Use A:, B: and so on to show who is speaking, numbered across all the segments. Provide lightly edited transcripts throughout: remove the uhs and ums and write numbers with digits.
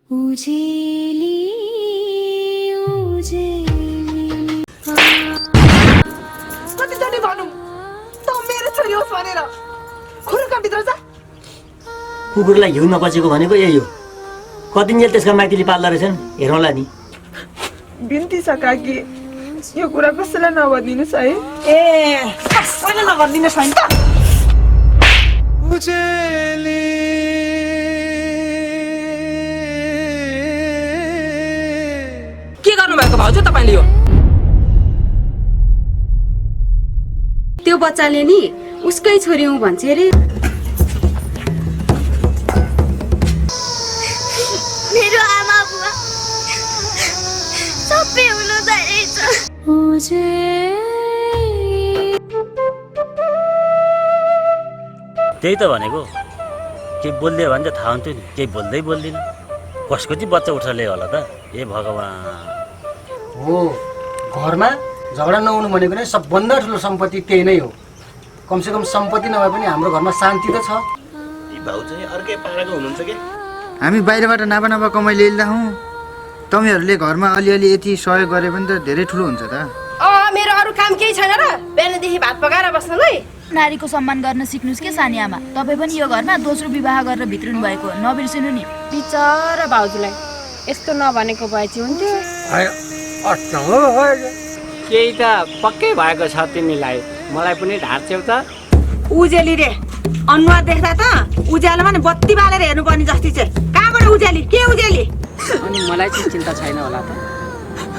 A: उजेली उजेली
B: कतिचोटि भनौँ त मेरो छोरी होस् भनेर खुरुकाभित्र जा।
C: कुकुरलाई हिउँ नपचेको भनेको यही हो। कतिन्जेल त्यसका माइतीले पाल्दा रहेछन् हेरौँला नि।
B: बिन्ती छ काकी, यो कुरा कसैलाई नभनिदिनुहोस् है।
D: ए कसैले नभनिदिनुहोस् होइन त।
B: के गर्नुभएको भाउजू तपाईँले यो?
E: त्यो बच्चाले नि उसकै छोरी हुँ भन्छ अरे।
A: मेरो आमा बुवा सबै हुनु रहेछ।
F: त्यही त भनेको, केही बोलिदियो भने चाहिँ थाहा हुन्थ्यो नि। केही बोल्दिनँ। कसको चाहिँ बच्चा उठेर ल्यायो होला त? ए भगवान्।
G: हो, घरमा झगडा नहुनु भनेको नै सबभन्दा ठुलो सम्पत्ति त्यही नै हो। कमसेकम सम्पत्ति नभए पनि हाम्रो घरमा शान्ति त छ।
F: यी भाउ चाहिँ अर्कै पाराको हुनुहुन्छ कि?
H: हामी बाहिरबाट नापा नापा कमाइ ल्याइला हौँ, तपाईँहरूले घरमा अलिअलि यति सहयोग गरे पनि त धेरै ठुलो हुन्छ त।
D: मेरो अरू काम केही छैन र? बिहानदेखि भात पकाएर बस्नुलाई।
I: नारीको सम्मान गर्न सिक्नुस् के सानी आमा। तपाईँ पनि यो घरमा दोस्रो विवाह गरेर भित्रिनु भएको नबिर्सिनु नि।
E: बिचरा भाउजूलाई यस्तो नभनेको भए चाहिँ हुन्थ्यो।
J: केही त पक्कै भएको छ तिमीलाई, मलाई पनि ढाँट्छौ त।
D: उजेली रे, अनुहार देख्दा त उज्यालोमा नि बत्ती बालेर हेर्नुपर्ने जस्तै चाहिँ। कहाँबाट उज्याली? के उज्याली?
J: अनि मलाई चाहिँ चिन्ता छैन होला त?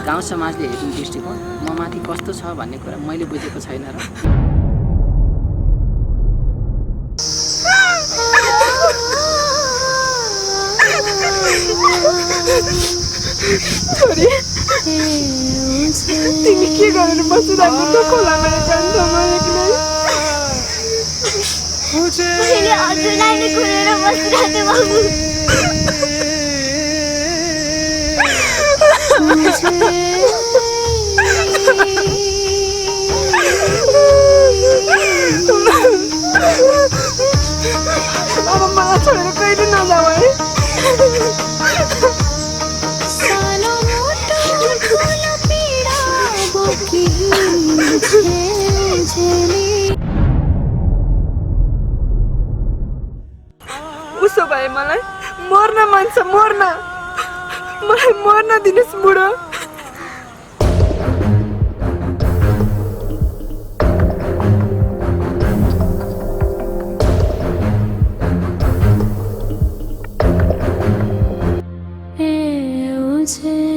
J: गाउँ समाजले हेर्ने दृष्टिकोण म माथि कस्तो छ भन्ने कुरा मैले बुझेको छैन र?
B: छोरी, तिमी के गरेर बसिरहेको त खोलामा जान्छमा एक्लै?
A: मैले हजुरलाई नै खोलेर बसिरहेको बाबु।
B: अब मलाई छोडेर कहिले नजाऊ है।
A: सानो मोटो ठुलो पीडा बोकी उजेली।
B: उसो भए मलाई मर्न मन छ, मर्न। मलाई मर्न दिनुहोस् बुढो।
A: ए उजेली